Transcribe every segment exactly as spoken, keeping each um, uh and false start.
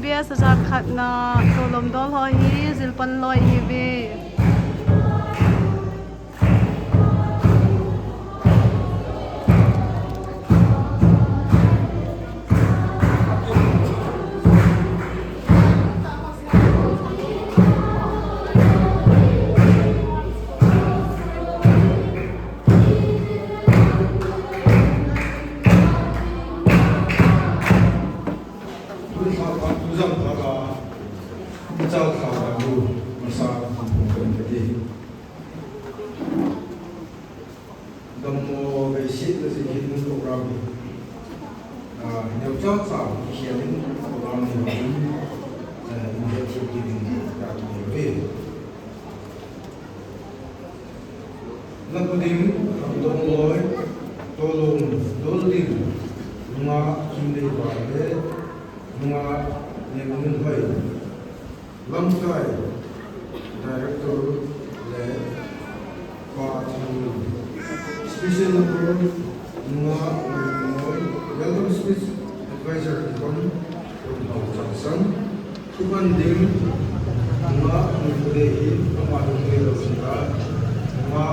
Yes, ajan khatna, tolom dol ho hi, jilpan loi hi ve. Dammo veiset na jing hin program hi, ah, neo cha cha hi hian in program ni hin, eh, in he chu ki ding ka ki ve. Na ku ding, Hamdong Loi, Tolom Dol ding, Nunga Kimdei Bai le, Nunga Nemnunhoi. Lamkai Director le Pa Thanglu. Special number nunga Welcome Speech Advisor Ikon Rumhau Changsan. Thupan ding nunga Nunga Nunga Nunga Nunga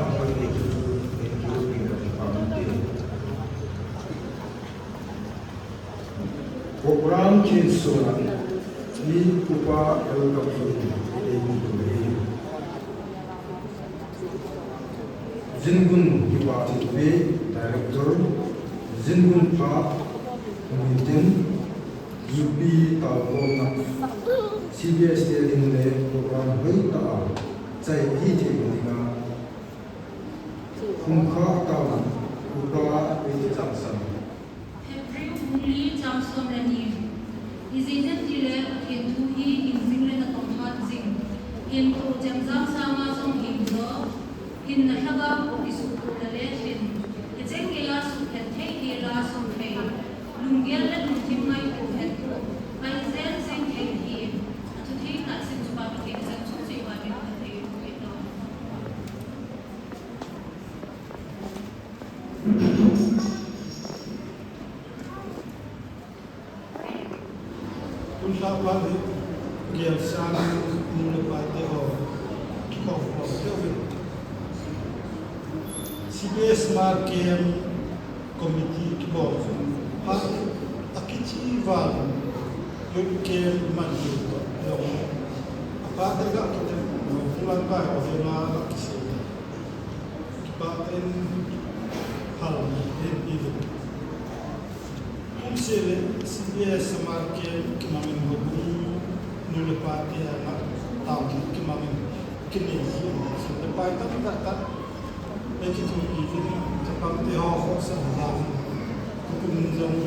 Program khin suna ni Upa L Kamsung ei hung tung hi. Jingun Kipa Thingpi, Director, Jingun Pha Muitin, U P Taukolna, C B S te ding le program hoi ta a chai hi thei dinga, hung kha ta Upa P T Changsan. Hebrew bung li chang som le ni. Ijeh inem itile Pathen thu hi hing jing le natong hat jing. Hintoh chemjam sanga jong hing jo. Hinna lhagao kisuktohna le hin. Kicheng geiya suhhen thei geiya suhthei. Lunggel le lungthim ngaito hettoh. Ahi jeng jeng thei hi. Athutheng tahsan chu Pa Pathen jal chu cheiva min phatthei u hito. Tun lha phat hi gel sang nu le pa te ho kikhop khop te uvin. C B S Summer Camp Committee kibol chun phat a kichi val youth camp man hi lo. A phat te ga kite lo, Lamkai ho venga ga kisei. Kipah tah in hal in ti ve. Kum seh le C B S Summer Camp kimangin houbung nu le pa te a nga tao kimangin kinei jin. Sum le pai tamtah tah. Ei kithopi jin, chapang te ho khohsah jin. Tukum jong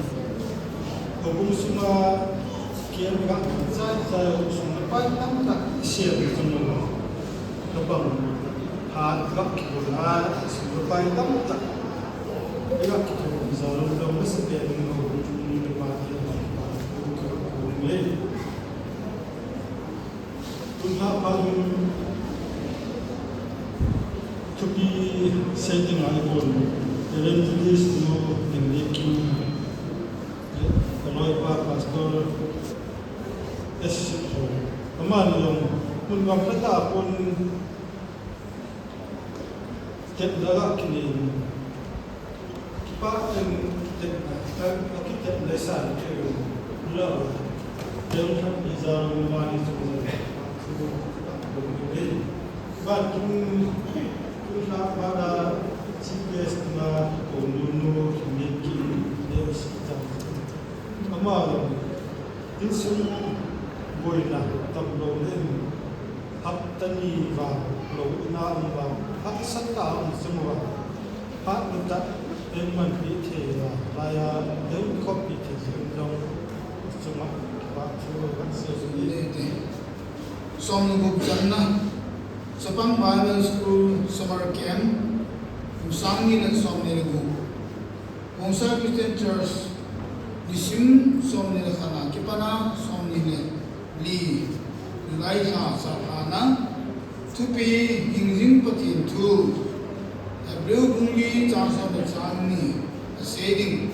houbung sunga camp ga chai chai sum le pai tamtah i share jong lo. Chapang Hat gap kibol a, sum le pai tamtah. Gap kibol, zalom dong le sepen dong, ni le pa te, ni le pa te. Tun lha phat in thupi sei ding a i kon. Evangelist nu Nengnekim, ka loi pa Pastor S. Ho. Amani jong, mun gam khat a kon Tepna ga kinei. Kipah tah in tepna, ka, ka kitepna i san kei u. Lo. Tepna i jal u mani chu. Ban kin, kin na ba da C B S na ko nu nu ni kin ne si ta. Ama lo. Insung boina tam lo le. Hapta ni vang lo ina um vang, haksat ta um sung vang, phat ni ta, eiman pi thei la, laya, dei khop pi thei sung jong, sung a, pa chu, kan se sung ni. Som ni gup channa, Chapang Bible School Summer Camp, kum sang ni le som ni le gup, Vongsa Christian Church, nisim som ni le khat a, kipana som ni le li, July lha, Sathana, thupi hingjing Pathen thu, Hebrew bung li chang som le chang ni, a sei ding,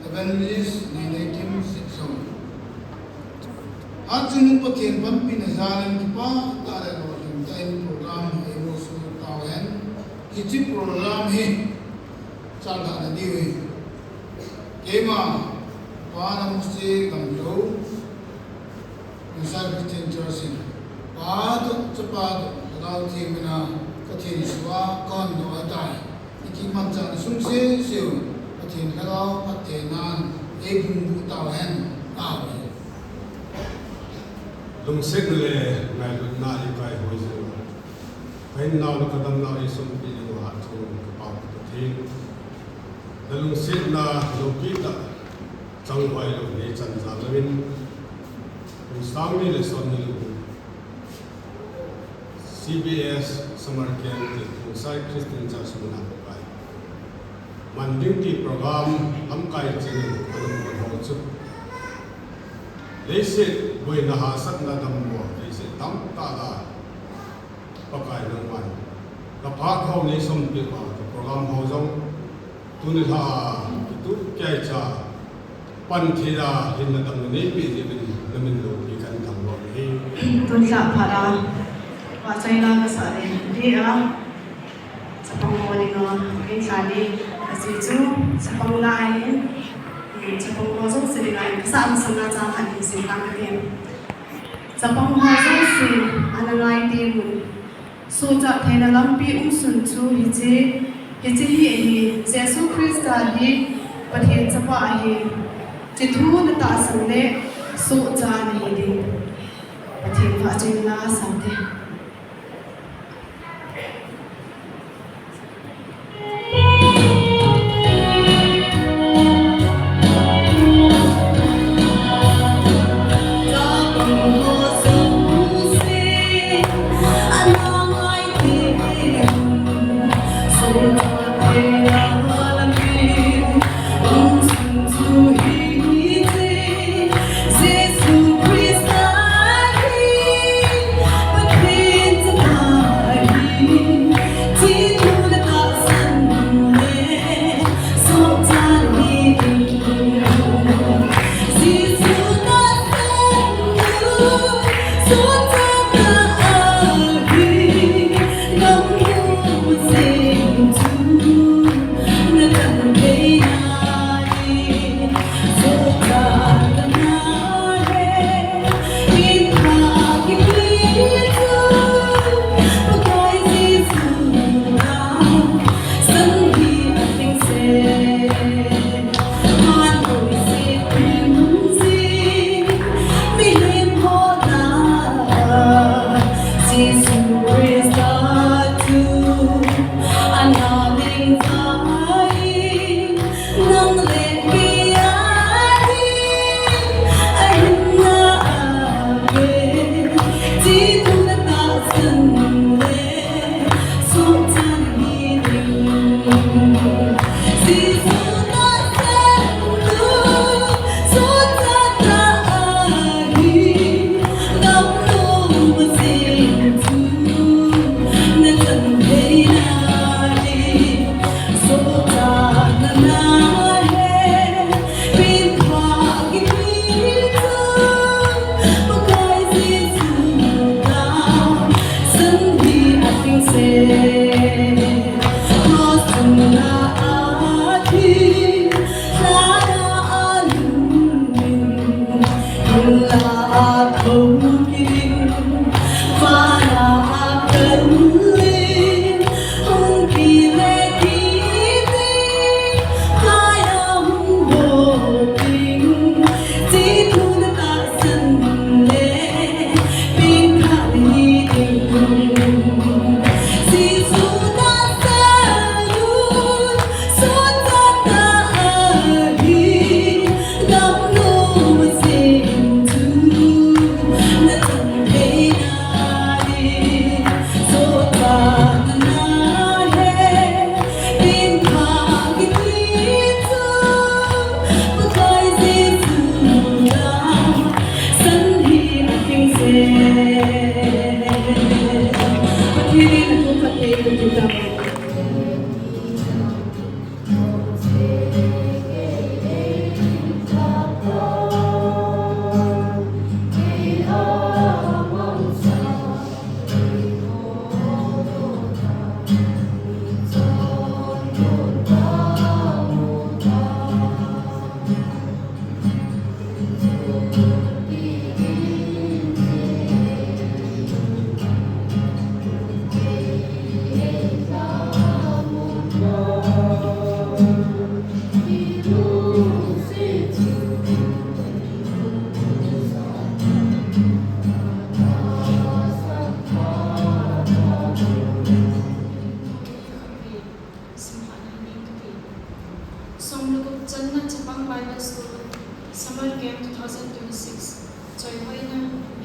Evangelist Nene Kim Sitlhong. Achung Pathen panpina jalin kipah tah le lolhing tah in program hi eimusah tauhen. Hiche program hi chalhahna diu ahi. Keima Pa Namse Gamlou, Lhasa Christian Church in Pa toh, Chapa toh, Lhagao Theng in Pathen Jesu a kahin dong ahitai. Ikimanchahna sung sese u Pathen Lhagao phattheinan eibungbu tauhen. Amen. Lungsetna le ngailutna a ikai hoi jing u, kahinnau le kadamnau eisumpeh jing uva hatchungnung kapau Pathen, nalungsetna loupitah chang hoilou neichan jal uvin, kum sang ni le som ni le gup C B S Summer Camp ti Lhasa Christian Church muna Pakai man ding ti program lamkai chengin ana mun ho chu, leiset boina hahsatna dammo, leiset tamtah a Pakai nangman kaphat ho neisompeh uva, ka program ho jong tuni lha kitup keicha pan thei a hinna damna neipeh jeh uvin namin loupi kahin thangvah u ahi. Tun lha phat a vahchoina kasah ding a, chapang ho dinga kahin lhan e. Ajeh chu chapang lai, chapang ho jouse dinga kasah masanga chang khat hin sim tang kate. Chapang ho jouse ana ngai teng un, sohcha theina lampi umsun chu hiche, hiche hi ahi. Jesu Christa hi Pathen Chapa ahi. Hiche thu natahsan le sohcha nahi ding. Pathen vahchoina sante.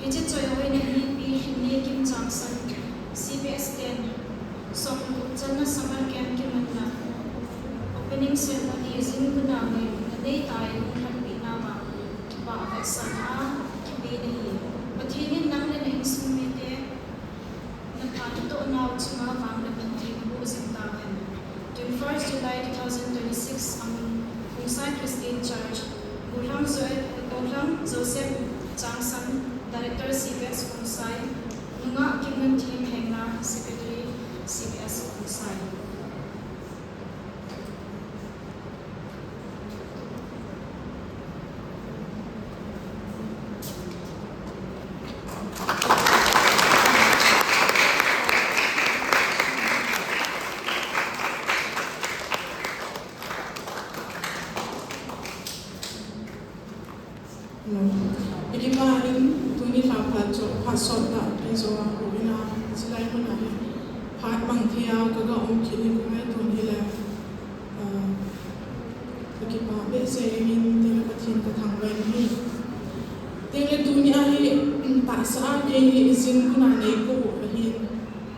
Hiche choihoina hi Pi Hringneikim Changsan, C B S ten, Songlup channa summer camp kimanna opening ceremony jing guna ngailutna neitai hung lhatpeh nauva kipah vetsahna kipe nahi. Pathen in nang le na insung mite na phatah toh nau chunga vang le phatthei naboh jing tauhen. Twenty-first July two thousand twenty-six amun Khongsai Christian Church, Gollhang Jo-, Gollhang Joseph Changsan, Director C B S Khongsai, Nungah Kimnuntheng Hengna, Secretary C B S Khongsai. Hello. Ikipah in tuni lha phat chu phat sot tah pi jo a houin a, chulai mun a hi phat mang thei a kaga um kit in kangaito in ahile, ah, kakipah behseh in, tengle Pathen kathangvah in ahi. Tengle tuni a hi, tahsa a kei hi jin guna neikou u ahin.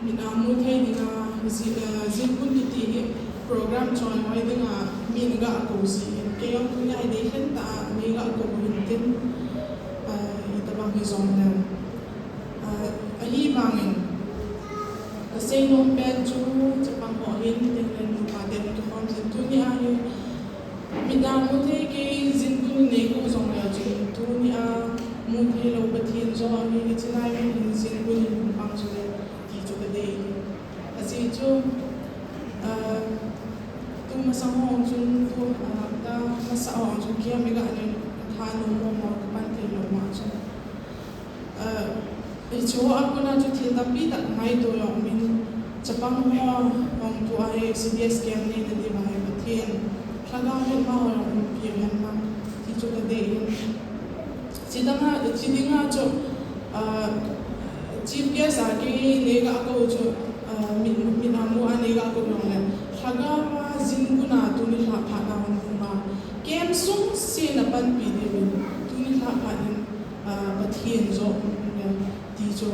Mit a mu thei dinga, ji-, eh, jin gun kiti hi program choi hoi dinga, min ga kou ji in. Kei jong tuni a hi deilhen tah a, mi ga kou hin tin, eh, itobang hijongle. Eh, ahivangin, kasei nom pen chu, chapang ho hin, tin le nupa te kikhom jin tuni a hi, mit a mu thei kei jin gun neikou jongle chun, tuni a mu thei lou Pathen jo hi, hiche lai mun hin jin gun in hung pang chule, ti chu kadei. Ajeh chu, ah, tu masang ho chun tu, ah, ta masa ho chun kei mi ga nen thanom mo mo kapan thei lou ma chun. Ah, hiche ho a kona chu thil tampi tah ngaito jong min chapang ho jong tu a hi C B S camp neina diuva hi Pathen lhagao hin amaho jong umpi hen lang ti chu kadei in. Chidang a, chiding a chu, ah, chief guest a kei neiga kou chu, ah, min, min a mu a neiga kou jongle. Lhagao a jin gun a tuni lha phat a hung hung a. Camp sung seh na panpi diuvin. Tuni lha phat in, ah, Pathen jo, eh, ti chu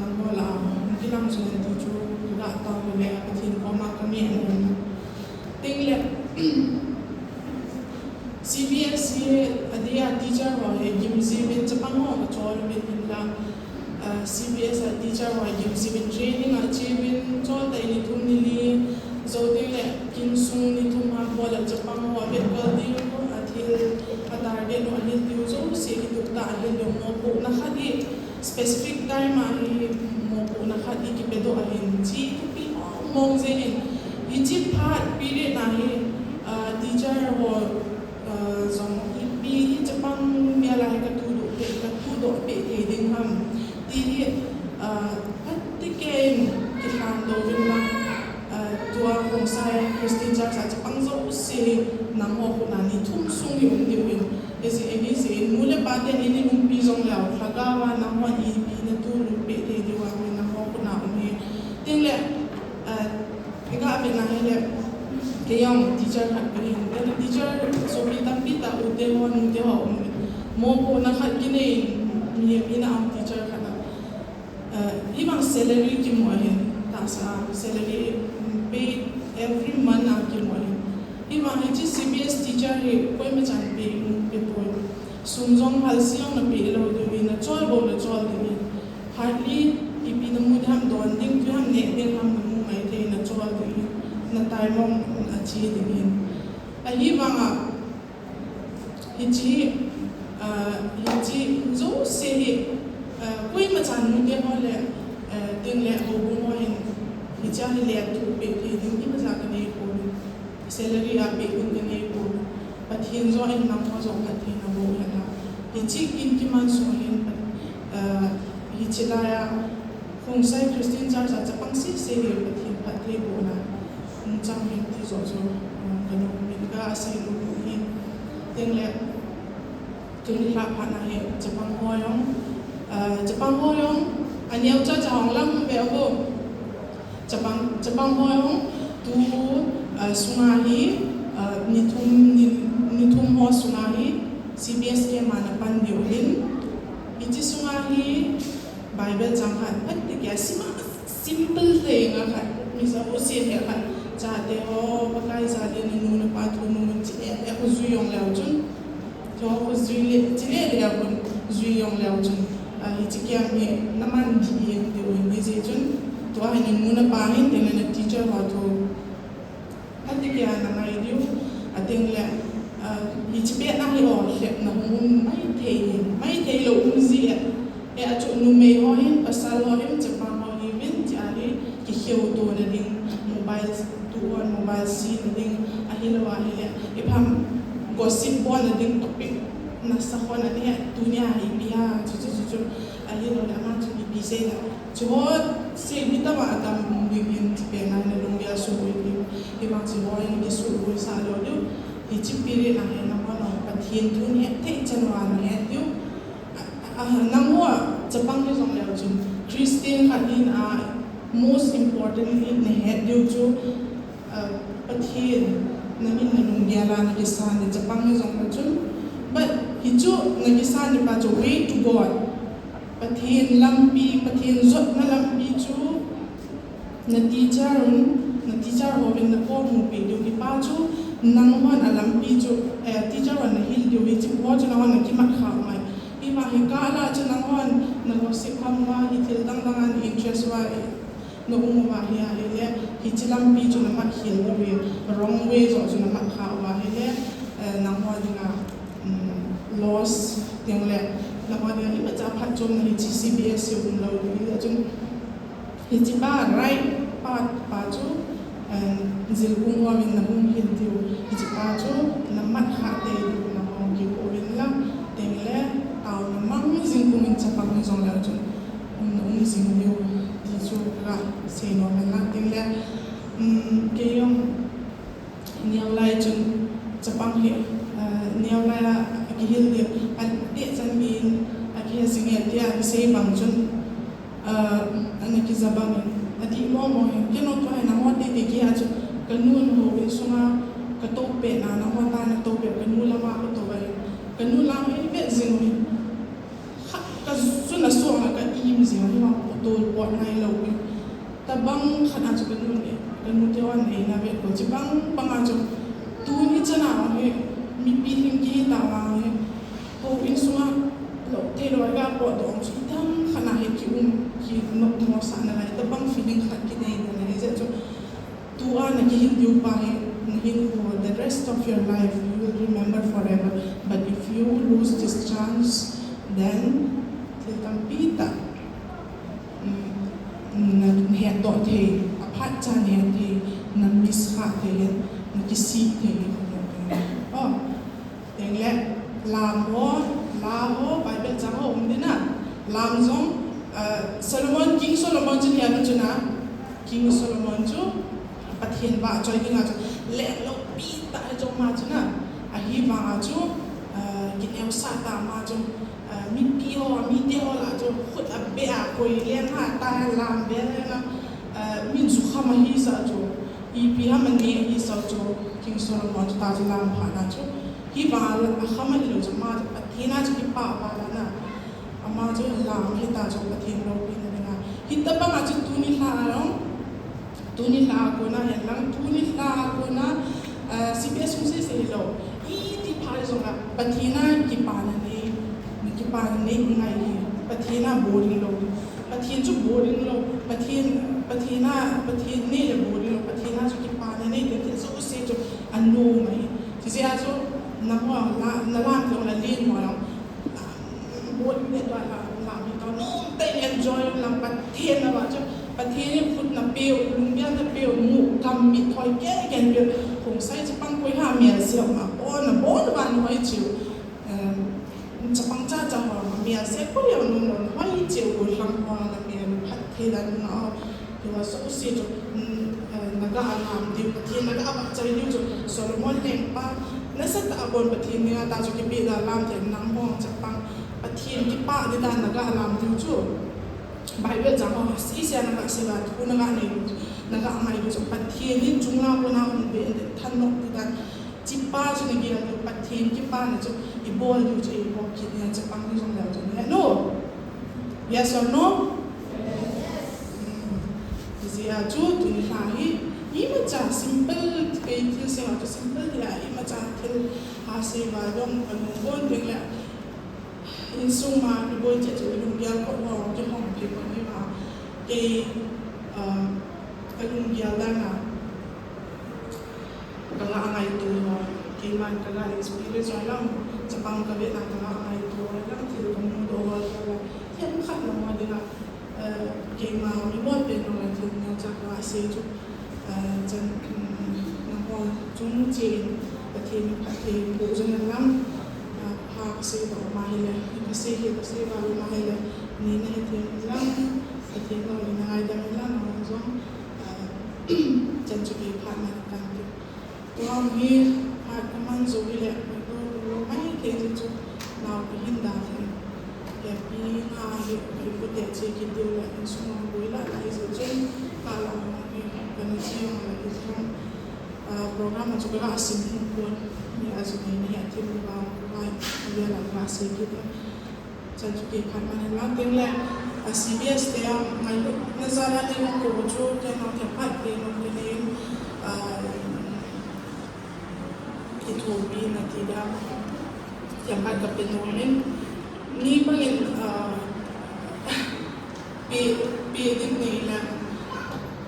nangho lah a. Kilang chu ti chu, ga tao le Pathen koma kami an. Tengle, C B S hi adeh a teacher ho hi gimjiuvin chapang ho kachol uvin hinla, ah, C B S a teacher ho hi gimjiuvin training a cheuvin chol tah in ni thum ni li jou tengle kin sung ni thum a bol a chapang ho vetkol diu a thil a target u ahil diu jouse kitup tah ahil diu mopohna khat hi specific time a hi mopohna khat hi kipedoh ahin, hiche thupi mong mong jeng in, hiche phat period na hi, ah, teacher ho, ah, jong ipi hi chapang mel a hi katudoh peh, katudoh peh thei ding ham ti hi, ah, phat tah in kilhan doh uvin lang, ah, tua Khongsai Christian Church a chapang jouse hi nangho khut a ni thum sung hi um diu hin. Hijeh, hijeh in, nu le pa ten eini umpi jongleu, lhagao a nangho ipi natoh lut peh thei diu a, nangho khut a um hi. Tengle, ah, iga vet na hile, kei jong teacher khat kahin, tengle teacher sopi tampi tah u te ho, nu te ho um. Mopohna khat kinei in, mi, mi na um teacher khat a. Eh, hivang salary kimu ahin, tahsa salary, mm, pay every month a kimu ahin. Hivang hiche C B S teacher hi koima chan pay mu peh poi. Sum jong halse jong napeh lou diu hin, nachol bou nachol ding hin. Hardly ipi namu ding ham, don ding, ipi ham neh ding ham namu maithei, nachol ding hin. Natai mong ache ding hin. Ahivang a, Hiche, ah, hiche jouse hi, ah, koima chan nu te ho le, ah, tengle houbung ho hin, hiche hi le tu peh thei ding imacha kanei poi. Salary a peh ding kanei poi. Pathen jo in nangho jong Pathen naboh hen lang. Hiche kin kiman sung hin, ah, hiche laiya, Khongsai Christian Church a chapang sese hi Pathen phattheibohna hung chang hen ti joh joh, ah, kanom in kasei nom u ahi. Tengle, tuni lha phat na hi chapang ho jong, ah, chapang ho jong, aneocha cha hung lang ve uvo. Chapang, chapang ho jong, tu, ah, sunga hi, ah, ni thum, ni, ni thum ho sunga hi, C B S camp a napan diu hin. Hiche sunga hi Bible chang khat, phat te kia sima simple thei nga khat, mi sa u si he khat, chate ho, Pakai ja le na nu na pa thu nu mun chi e, e khu zui yong leo chun. Cho khu zui le, chi le le a khu zui yong leo chun. A, hiche kia mi na man di e, te u ni je chun. Tua hi na nu na pa hin, te na teacher ho thu. Ati kia na ngai diu, ateng le, ah, hiche pet na hi o, hlep na hung um mai thei hin, mai thei lou um ji e. E a chu numei ho hin, pasal ho hin, chapang ho hi vin, chi a hi, kikheu to na ding, mobile, tu on mobile si na ding, ahilou ahile, ipi ham gossip bol na ding topic, na sa ho na ni he, tunia hi ipi ha, chu chu chu chu, ahilou le, ama chu ipi sei la. Chuho sei mi tama atam ding in chi pet na na lunggel suhboi diu. Hivang chuho in kisuhboi sa lou diu. Hiche period na hi nangho Pathen thu nahet thei chan uva nahet diu. A, a, nangho chapang hi jong leu chun Christian khat in a most importantly nahet diu chu, a, Pathen nangin na lunggel a na kisan ni chapang hi jong leu chun. But hichu na kisan ni pa chu way to God. Pathen lampi, Pathen jotna lampi chu na teacher un, na teacher hovin na poimo peh diu kipa chu, nanghon a lampi chu, eh, teacher hon na hil diu hi chu, ho chu nanghon na kimat kha mai. Hima hi kala chu nanghon na gossip ham uva, hi thil dang dang an interest uva, eh, na um uva hi ahile, hiche lampi chu na mat khel diu hi, wrong way joh chu na mat kha uva ahile, eh, nangho dinga, um, loss teng le, nangho dinga imacha phatchomna hiche C B S hi um lou diu hi chun, hiche pa right path pa chu, eh, jilkung ho min na hung hil diu, hiche pa chu na mat kha tei diu na hung kiko uvin lang, teng le, taona mang jing pum in chapang hi jong leu chun, um, na um jing diu, ti chu ka sei nom e lang, teng le, um, kei jong, Neo lai chun chapang hi, ah, neo lai a kihil diu, ati chan min, akihe jing e tia kisei bang chun, ah, ana kija bang in, adih momo hin, kei jong tua hi nangho tete kiha chu, kanu in houin sunga, katou pet na, nangho tah in natou pet, kanu lama katou ahi, kanu lam hi vet jing u hi. Kha, ka jun a song a ka im jing a, hivang potol pot ngai lou in. Tabang khat a chu ka nu in, ka nu te hon eina vet ko, chibang bang a chu tuni chan a hi mipi hing kihita vang hi, houin sunga lou thei lou a ka potdoh chu itam khat a hi ki um, kinopmo sah nalai, tabang feeling khat kinei nalai, hijeh chun Tua na kihin diu pa hi, na hin ho, the rest of your life, you will remember forever. But if you lose this chance, then, thil tampi tah, mm, na, na hetdoh thei, aphat cha na het thei, na miss kha thei, na kisih thei, oh. Teng le, lam ho, la ho, Bible chang ho, um ding a. Lam jong, ah, Solomon, King Solomon chun hi anu chun a, King Solomon chu, Pathen vahchoi dinga chu, lengloupi tah hi jong ma chun a, ahivanga chu, ah, kineosah tah ma chu, ah, mipi ho, mite ho lah chu, khut abeh a, koi leng ha, tah lam beh leng a, ah, mi jukham ahi sa chu, ipi ham aneh ahi sa chu, King Solomon chu tah chu lam phat na chu, Hivang a kham ahilou chu ama chu Pathen a chu kipah val a na. Ama chu lam hita chu Pathen loupina dinga. Hitabang a chu tuni lha a jong, tuni lha a kona hen lang, tuni lha a kona, eh, C B S hung sese hilou. Iti pha jong a Pathen a kipana nei, kipana nei ngai hi. Pathen a boring lou. Pathen chu boring lou. Pathen, Pathen a, Pathen nei le boring lou. Pathen a chu kipana nei te thil jouse chu anom ahi. Chujeh a chu, nangho la, na lam jong la len mo jong, bol ne tua la, la mi to, nom tah in enjoy lang Pathen na vahchoi, Pathen in khut na peu, lungbian na peu, mu, kam, mit, thoi, ken, ken peu, khongsai chapang koi ha, melse ma, bon, bon, van, hoi, chiu. Em, chapang cha cha ho, melse koi ho, nom, nom, hoi, chiu, go lang ho, na mel, phat, thei, dan, na, ho. Tua jouse chu, mm, eh, naga lam diu, Pathen naga vahchoi diu chu, Solomon lengpa, nasatah a kon Pathen dinga tah chu kipeh da lam thei nang hong chapang, Pathen kipah di dan naga lam diu chu. Bible chang ho, sese naga sei va, thu naga nei diu chu, naga ngai diu chu, Pathen in chunglang kona hung be, thanop di dan, Chipa chu nagel diu, Pathen kipana chu ibol diu chu ibol kit nia, chapang hi jong leu chu ne. No. Yes or no? Hmm. Hijeh a chu tuni lha hi imacha simple, kei thil sei a chu simple hia imacha thil ha sei va jong kalung bon ding le insung ma kiboi che chu lunggel kot ho kihong thei pon ima kei, ah, kalunggel dan a. Kanga angaito ho, keiman kanga experience ho lang, chapang kavena kanga angaito ho lang, thil kamudoh ho lang, themkhat lang ho dinga, eh, keima mimol pen jong le thil neocha kanga sei chu, eh, chan, um, nangho chung chun Pathen phatthei boh jong hen lang, eh, pha kasei doh ma hile, kasei hi kasei val ma hile, neina hethem hen lang, Pathen lolhinna ngaidam hen lang, nangho jong, eh, chan chu kei phat na kan ti. Tua hi phat kaman jou hile, Pathen lolhinna ngaidam hen lang, nao kahin dan hin. Hepi nga hi, kei pute che kit diu le, insung a boi la, la hi jou chun, ka la hi, kana che jong la hi jong. Ah, program a chu kaga sim hung pon, mi a chu nei ni a thim ni ba, ka vai, a ya la ka sei kit. Chan chu kei phat man hen lang ding le, ah, C B S te a ngailutna jal a nei hung ko chu, te no te phat te no te nei, ah, kithopina ti ding, themkhat kape nom in, ni bangin, ah, pe, pe ding nei le,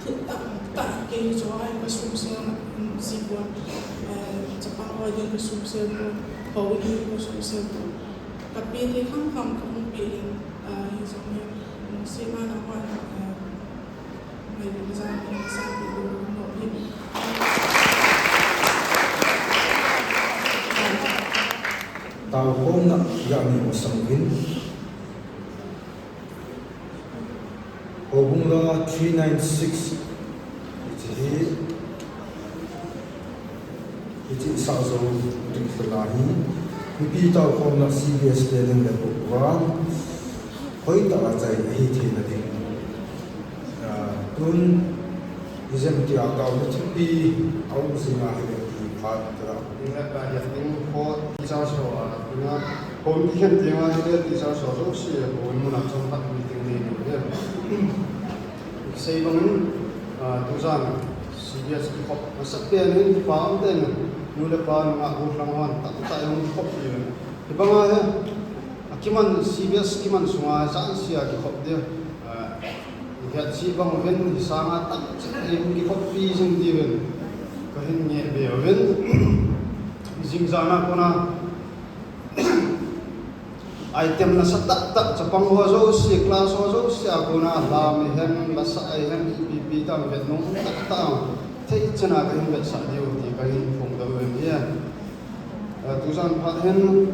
thil tamtah kei chu a kasumsel, um, ji pon, eh, chapang ho ding kasumsel pon, hou ding kasumsel pon. Kape thei kham kham kahung pe in, ah, hijong hi, um, sema na hon, ah, Taokhomna jani masang uvin. Houbung la three nine six. Hiche hi, hiche sah jou ding tala hi. Mipi taokhomna C B S te ding le uva. Hoitah a chai ahi theina ding. Ah, tun, ijemtia taona thupi aum jing ahile ti phat tala. Ding le ka ya ding ho teacher ho a, tuna, home kikhen ding ahile teacher ho jouse, home mun a chom khat meeting nei diu ahi. Sei bangin, ah, tujan C B S kikhop masapen in kipa um ten, nu le pa nungah gollhang hon tamtah in hung kikhop diu ahi. Hibanga hi, akiman C B S kiman sunga jansi a kikhop diu. Ah, ihet chi bang uvin hisanga tamchan in kikhoppi jing diuvin kahin ngeh be uvin. Jing jan a kona item nasatah tah chapang ho jouse, class ho jouse a kona lam ihen, lasa ihen, ipi ipi tah vetnom tah tah thei chan a kahin vetsah diu ti kahin phongdoh uvin ahi. Ah, tujan phat hin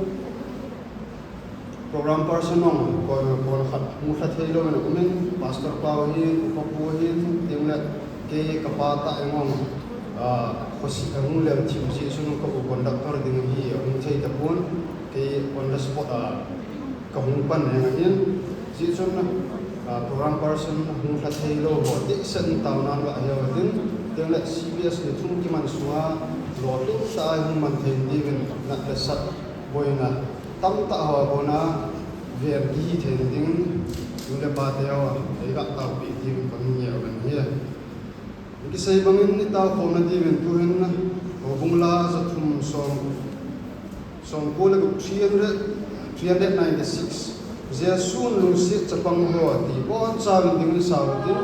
program person jong kon, kon khat hung lha thei lou in aumin, Pastor pa hin, upa pu hin, tin le kei kapa tah in jong, ah, khosi kahung lem thim jeh chun ka u conductor ding hi ahung thei tapon, kei on the spot a kahung pan jeng ahin, jeh chun, ah, program person hung lha thei lou ho, tisen taona ga hiu tin, tin le C B S ni thum kiman sunga lolhing tah a hung man thei diuvin nat le sat boina tamtah ho kona ven kihi thei ding, nu le pa te ho, eiga taopi diuvin kon ngeh uvin ahi. Kisei bangin itaokhomna diuvin tuhin, houbung la jathum som, somko le gup, three hundred, three hundred ninety-six. Jesun lungset chapang ho ti boncha uvin ding in sao tin.